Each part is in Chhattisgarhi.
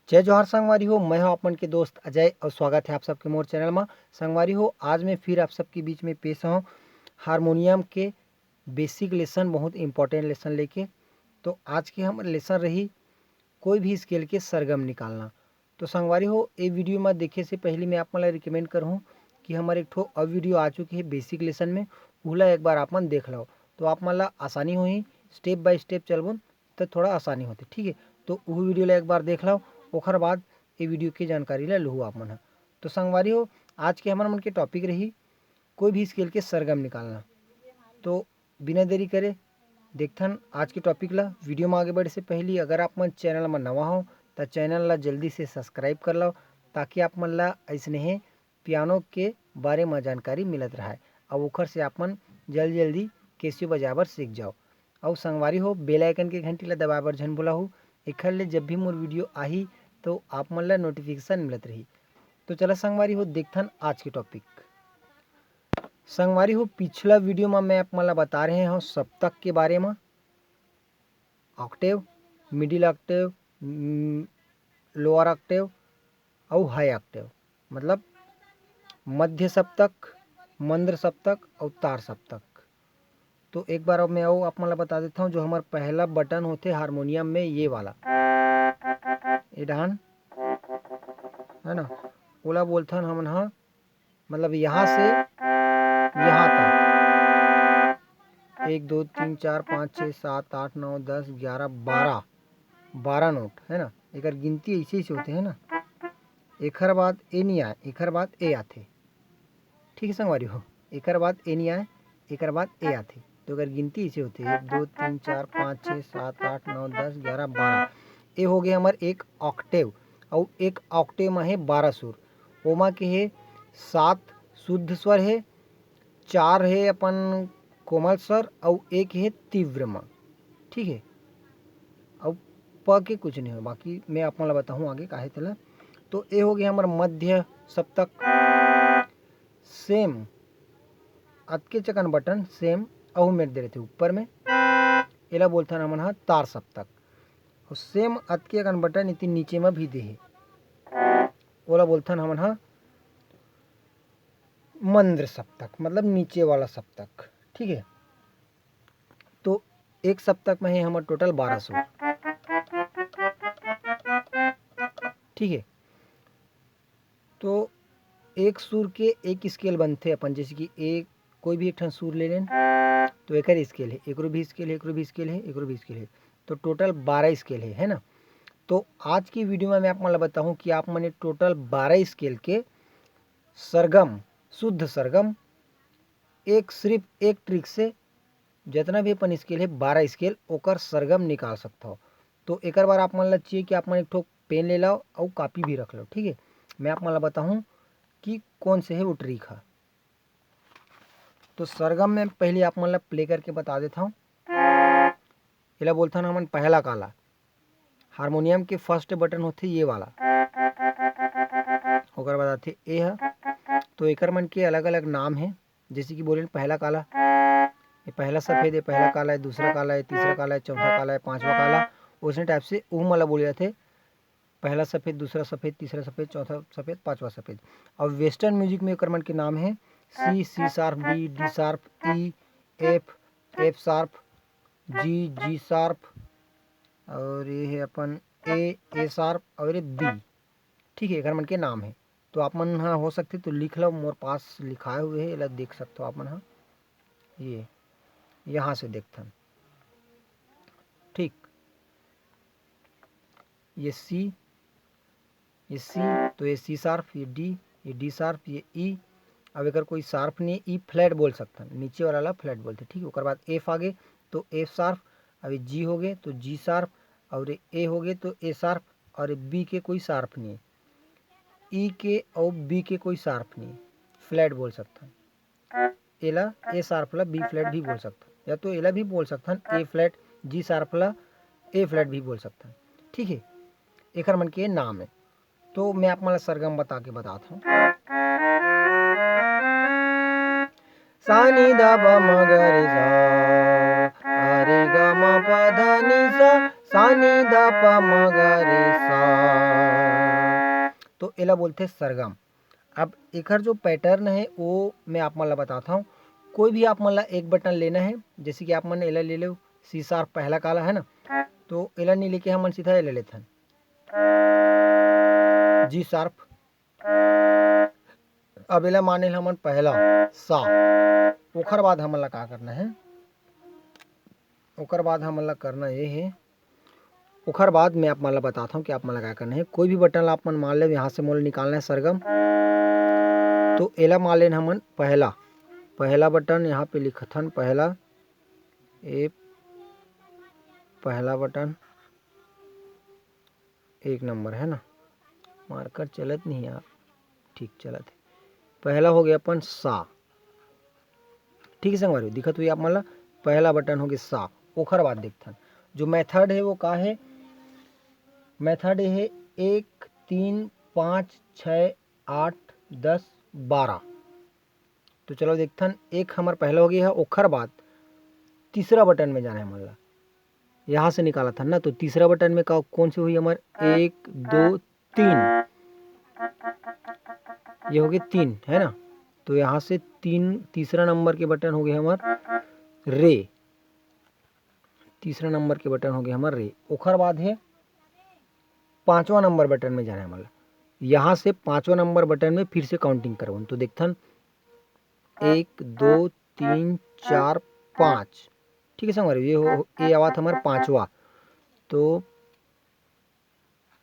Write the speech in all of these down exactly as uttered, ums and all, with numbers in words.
जय जोहार संगवारी हो, मैं हूं आप मन के दोस्त अजय और स्वागत है आप सबके मोर चैनल में। संगवारी हो, आज मैं फिर आप सबके बीच में पेश हूं हारमोनियम के बेसिक लेसन, बहुत इंपॉर्टेंट लेसन लेके। तो आज के हमर लेसन रही कोई भी स्केल के सरगम निकालना। तो संगवारी हो, ए वीडियो में देखे से पहले मैं आप मन ला रिकमेंड करहूँ कि हमर एक ठो अउ वीडियो आ चुके हे बेसिक लेसन में, उहला एक बार आप मन देख लो, तो आप मन ला आसानी होही। स्टेप बाय स्टेप चलबो तो थोड़ा आसानी होथे, ठीक है। तो उहू वीडियो ला एक बार देख लो, ओखर बाद ए वीडियो के जानकारी ला लुहू आप मन ह। तो संगवारी हो, आज के हमर मन के टॉपिक रही कोई भी स्केल के सरगम निकालना। तो बिना देरी करे देखथन आज के टॉपिक ला। वीडियो में आगे बढ़े से पहली अगर आप मन चैनल में नवा हो, त चैनल ला जल्दी से सब्सक्राइब कर लो, ताकि आप मन ला अइसने पियानो के बारे में जानकारी मिलत रहे, अउ ओखर से आप मन जल्दी जल्दी कैसियो बजाए बर सीख जाओ। अउ संगवारी हो, बेल आइकन के घंटी ला दबाए बर झन भुलाहू, एखर ले जब भी मोर वीडियो आही तो आप मन ला नोटिफिकेशन मिलत रही। तो चला संगवारी हो, देखथन आज के टॉपिक। संगवारी हो, पिछला वीडियो में मैं आप मन ला बता रहे हूँ सप्तक के बारे में, Octave, middle Octave, lower Octave अउ हाई ऑक्टेव, मतलब मध्य सप्तक, मंद्र सप्तक अउ तार सप्तक। तो एक बार अब मैं अउ आप मन ला बता देता हूँ, जो हमर पहला बटन होथे हारमोनियम में, ये वाला, ये डहान, है ना, ओला बोलथन हमन ह, मतलब यहाँ से यहाँ तक, एक, दो, तीन, चार, पाँच, छः, सात, आठ, नौ, दस, ग्यारह, बारह, बारह नोट, है ना। एकर गिनती ऐसे ही से होते, है ना। एखर बाद ए नहीं आए, एखर बाद ए आथे, ठीक है संगवारी हो। एकर बाद ए नहीं आए, एकर बाद ए आथे, तो एकर गिनती ऐसे होते, एक, दो, तीन, चार, पाँच, छः, सात, आठ, नौ, दस, ग्यारह, बारह। ए हो गए हमर एक ऑक्टेव, अउ एक ऑक्टेव में है बारह सुर, ओमा के है सात शुद्ध स्वर है, चार है अपन कोमल स्वर, अउ एक है तीव्र में, ठीक है। अउ प के कुछ नहीं हो, बाकी मैं आप मन ला बताहूँ आगे काहे तेला। तो ए हो गया हमर मध्य सप्तक। सेम अतके चकन बटन सेम अहू मेर दे रहिथे ऊपर में, एला बोलथन हमन ह तार सप्तक। अउ सेम अतके अकन बटन इति नीचे म भी दे हे, ओला बोलथन हमन ह मंद्र सप्तक, मतलब नीचे वाला सप्तक, ठीक है। तो एक सप्तक में हे हमर टोटल बारह सुर, ठीक है। तो एक सुर के एक स्केल बनथे अपन, जैसे कि एक कोई भी एक ठन सुर ले लेन, तो एकर स्केल है, एकरो भी स्केल है, एकरो भी स्केल है, एकरो भी स्केल है, तो टोटल बारह स्केल है, है ना। तो आज की वीडियो में मैं आप मन ला बताहूँ कि आप मन टोटल बारह स्केल के सरगम, शुद्ध सरगम, एक सिर्फ एक ट्रिक से जितना भी अपन स्केल है, बारह स्केल, ओकर सरगम निकाल सकथव। तो एकर बर आप मन ला चाहिए कि आप मन एक ठो पेन ले लाओ अउ कॉपी भी रख लो, ठीक है। मैं आप मन ला बताहूँ कि कौन से है वो ट्रिक है। तो सरगम में पहले आप मन ला प्ले करके बता देता हूँ। एला बोलथन हमन पहला काला। हारमोनियम के फर्स्ट बटन होथे ये वाला, ओकर बाद आथे ए ह। तो एकर मन के अलग-अलग नाम हे, जैसे कि बोलेन पहला काला, ये पहला सफेद, ये पहला काला है, दूसरा काला है, तीसरा काला है, चौथा काला है, पांचवा काला। उसने टाइप से ओहू मन ला बोले जाथे, पहला सफेद, दूसरा सफेद, तीसरा सफेद, चौथा सफेद, पांचवा सफेद। और वेस्टर्न म्यूजिक में एकर मन के नाम है C, C sharp, D, D sharp, E, F, F sharp, G, G sharp, और ये है अपन A, A sharp और ये B, ठीक है, एकर मन के नाम है। तो आप मन ह हो सकथे तो लिख लो, मोर पास लिखाए हुए है, एला देख सकथो आप मन ह। ये यहाँ से देखथन, ठीक, ये C, ये C, तो ये C sharp, ये D, ये D sharp, ये E। अब एकर कोई शार्प नहीं, E flat बोल सकथन, नीचे वाला ला फ्लैट बोलथे, ठीक। ओकर बाद F आगे तो F sharp, अब ये G हो गए तो G sharp, और ये A हो गए तो A sharp, और ये B के कोई शार्प नहीं है, E के और B के कोई शार्प नहीं है, फ्लैट बोल सकथन। एला A sharp ला B flat भी बोल सकथन, या तो एला भी बोल सकथन A flat, G sharp ला A flat भी बोल सकथन, ठीक है। एकर मन के नाम है। तो मैं आप मन ला सरगम बता के बतात हूँ। सानी दा पा म गा रे सा, रे गा मा पा धा नी सा, सानी दा पा म गा रे सा। एला बोलथे सरगम। अब एकर जो पैटर्न है वो मैं आप मन ला बताता हूँ। कोई भी आप मन ला एक बटन लेना है, जैसे कि आप मन एला ले लो, सी शार्प पहला काला है ना, तो एला नहीं लेके हमन सीधा एला लेथन जी शार्प। अब एला माने हमन पहला सा, ओखर बाद हमन ला का करना है, ओकर बाद हमन ला करना ये है, ओखर बाद मैं आप मन ला बताता हूँ कि आप मन ला का करना है। कोई भी बटन ला आप मन मान लेव, यहाँ से मोला निकालना है सरगम। तो एला मान लेन हमन पहला, पहला बटन यहाँ पे लिखथन पहला, ए पहला बटन एक नंबर है ना, मार्कर चलत नहीं यार, ठीक चलत है। पहला हो गया अपन सा, ठीक है संगवारी, दिखत हुई आप मन ला, पहला बटन हो गया सा। ओखर बाद देखथन जो मेथड है वो का है, मेथड है एक, तीन, पाँच, छः, आठ, दस, बारह। तो चलो देखथन, एक हमर पहला हो गया है, ओखर बाद तीसरा बटन में जाना है हमन ला, यहाँ से निकालत हन ना, तो तीसरा बटन में का, कौन से हुई हमर, एक, दो, तीन, ये हो गए तीन, है ना। तो यहाँ से तीन, तीसरा नंबर के बटन हो गए हमर रे, तीसरा नंबर के बटन हो गए हमर रे। ओखर बाद है पाँचवा नंबर बटन में जाना है हमन ला। यहाँ से पाँचवा नंबर बटन में फिर से काउंटिंग करवन, तो देखथन एक, दो, तीन, चार, पाँच, ठीक है संगवारी, ये हो, ये आवत हमर पाँचवा। तो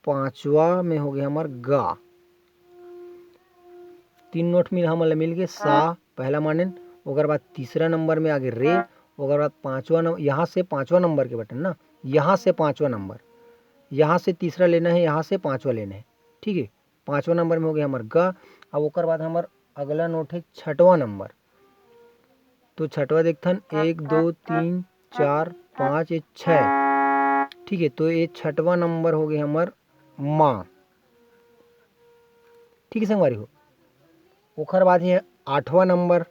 पाँचवा में हो गया हमर गा। तीन नोट मिल हमन ला मिल गए, सा पहला मानेन, ओकर बाद तीसरा नंबर में आगे रे, ओकर बाद पाँचवा नंबर, यहाँ से पाँचवा नंबर के बटन ना, यहाँ से पाँचवा नंबर, यहाँ से तीसरा लेना है, यहाँ से पाँचवा लेना है, ठीक है। पाँचवा नंबर में हो गया हमर ग। अब ओकर बाद हमर अगला नोट है छठवा नंबर। तो छठवा देखथन, एक, दो, तीन, चार, पाँच, ये छः, ठीक है। तो ये छठवा नंबर हो गया हमर माँ, ठीक है संगवारी हो। ओकर बाद है आठवां नंबर।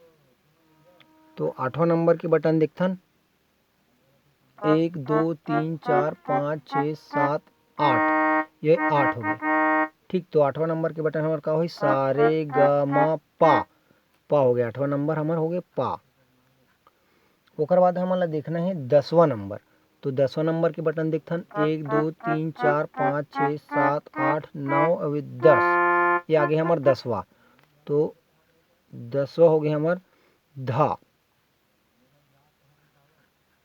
तो आठवां नंबर के बटन देखथन, एक, दो, तीन, चार, पाँच, छः, सात, आठ, ये आठ हो गए, ठीक। तो आठवां नंबर के बटन हमर का होई, सा रे ग म पा, पा हो गया, आठवां नंबर हमर हो गए पा। ओकर बाद हमन ला देखना है दसवां नंबर। तो दसवां नंबर के बटन देखथन, एक, दो, तीन, चार, पाँच, छः, सात, आठ, नौ अउ दस, ये आगे हमर दसवां। तो दसवां हो गए हमर धा,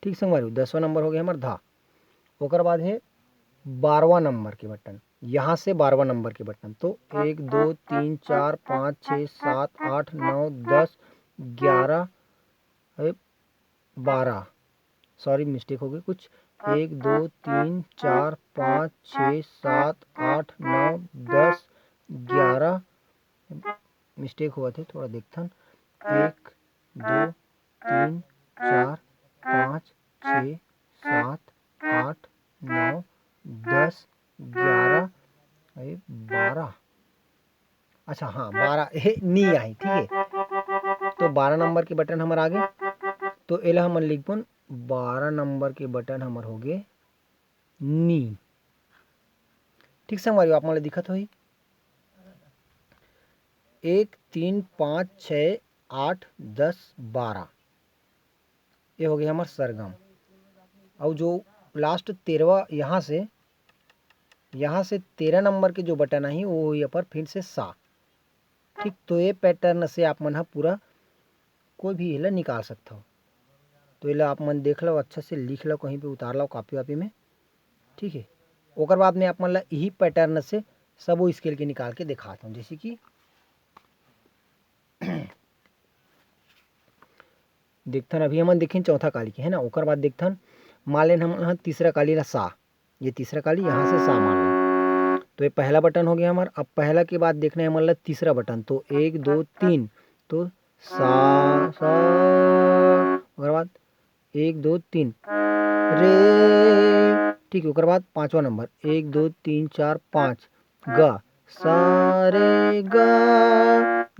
ठीक संगवारी हो, दसवां नंबर हो गया हमर धा। ओकर बाद है बारहवां नंबर के बटन, यहाँ से बारहवां नंबर के बटन। तो एक, दो, तीन, चार, पाँच, छः, सात, आठ, नौ, दस, ग्यारह, अरे बारह, सॉरी मिस्टेक हो गई कुछ, एक, दो, तीन, चार, पाँच, छः, सात, आठ, नौ, दस, ग्यारह, मिस्टेक हुआ थे, थोड़ा देखथन, एक, दो, तीन, चार, पाँच, छः, सात, आठ, नौ, दस, ग्यारह, अरे बारह, अच्छा हाँ बारह, हे नी आई, ठीक है। तो बारह नंबर के बटन हमर आगे, तो एला हमन लिखबन, बारह नंबर के बटन हमर हो गए नी, ठीक संगवारी हो, आप मन ला दिखत होही, एक, तीन, पाँच, छः, आठ, दस, बारह, ये हो गया हमर सरगम। और जो लास्ट तेरहवा, यहाँ से, यहाँ से तेरह नंबर के जो बटन आही, वो होही अपन फिर से सा, ठीक। तो ये पैटर्न से आप मन ह पूरा कोई भी एला निकाल सकथव। तो एला आप मन देख लो, अच्छा से लिख लो, कहीं पे उतार लो कॉपी वापी में, ठीक है। ओकर बाद में आप मन ला यही पैटर्न से सबो स्केल के निकाल के दिखात हूँ, जैसे कि देखथन, अभी हमन देखेन चौथा काली के, है ना। ओकर बाद देखथन, मान लेन हमन ह तीसरा काली ला सा, ये तीसरा काली यहाँ से सा मान लेन। तो ये पहला बटन हो गया हमर। अब पहला के बाद देखना है हमन ला तीसरा बटन, तो एक, दो, तीन, तो सा, सा, ओकर बाद एक, दो, तीन, रे, ठीक है। ओकर बाद पाँचवा नंबर, एक, दो, तीन, चार, पाँच, ग, सा, रे, ग,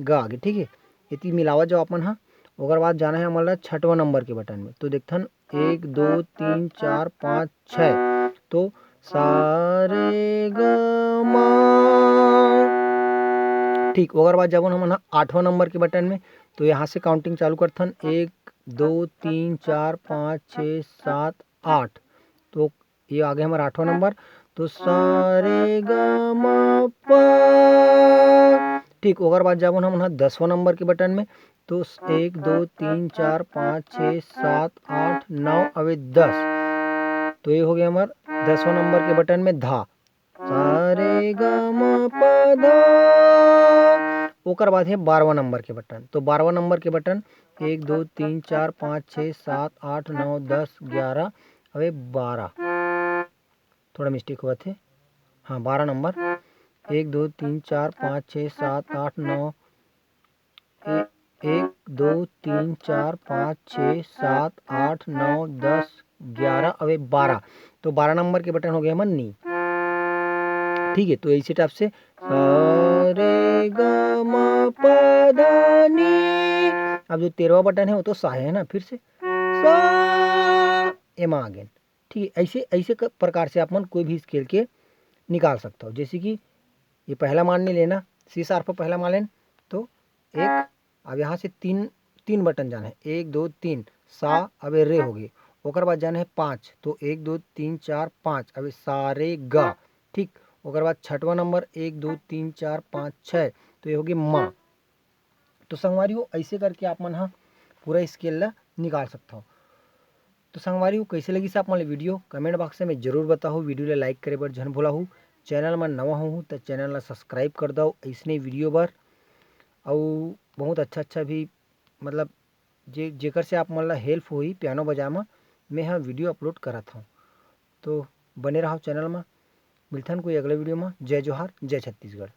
ग आगे, ठीक है। इतनी मिलावत जाओ अपन हा। ओकर बाद जाना है हमन ला छठवां नंबर के बटन में। तो देखथन, एक, दो, तीन, चार, पाँच, छः। तो सा, रे, ग, मा, ठीक, ओकर बाद जाबो हमन ह आठवां नंबर के बटन में। तो यहाँ से काउंटिंग चालू करथन, एक, दो, तीन, चार, पाँच, छः, सात, आठ। तो ये आगे हमर आठवां नंबर। तो सा रे गा मा पा। ठीक, ओकर बाद जाबो हमन ह दसवां नंबर के बटन में। तो एक, दो, तीन, चार, पाँच, छः, सात, आठ, नौ, अवे दस। तो ये हो गया हमर दसवां नंबर के बटन में धा। सा रे गा मा पा धा। ओकर बाद है बारहवां नंबर के बटन। तो बारहवां नंबर के बटन, एक, दो, तीन, चार, पाँच, छः, सात, आठ, नौ, दस, ग्यारह, अबे बारह। थोड़ा मिस्टेक हुआ थे। हाँ, बारह नंबर। एक, दो, तीन, चार, पाँच, छः, सात, आठ, नौ, ए-, एक, दो, तीन, चार, पाँच, छः, सात, आठ, नौ, दस, ग्यारह, अबे बारह। तो बारह नंबर के बटन हो गए हमर नी। ठीक है, तो इसी टाइप से सा रे गा मा पा धा नी। अब जो तेरहवाँ बटन है वो तो सा है ना, फिर से सा, एमा आ गए। ठीक है, ऐसे, ऐसे क-, प्रकार से आप मन कोई भी स्केल के निकाल सकते हो। जैसे कि ये पहला मान नहीं लेना, सी शार्प पहला मान लेन, तो एक, अब यहाँ से तीन, तीन बटन जाना है, एक, दो, तीन, सा, अबे रे हो गए। ओकर बाद जाना है पाँच, तो एक, दो, तीन, चार, पाँच, अबे सा रे गा। ठीक, ओकर बाद छठवां नंबर, एक, दो, तीन, चार, पाँच, छः, तो ये हो गए मा। तो संगवारी हो, ऐसे करके आप मन ह पूरा स्केल ला निकाल सकथव। तो संगवारी हो, कैसे लगिस आप मन ला वीडियो, कमेंट बॉक्स में जरूर बताहू। वीडियो ला लाइक करे बर झन भुलाहू। चैनल में नवा होहू त चैनल ला सब्सक्राइब कर दव ऐसने वीडियो बर। अउ बहुत अच्छा अच्छा भी, मतलब, जे, जेकर से आप मन ला हेल्प होही पियानो बजाए म, मैं ह वीडियो अपलोड करत हव। तो बने रहव चैनल में, मिलथन कोई अगला वीडियो में। जय जोहार, जय छत्तीसगढ़।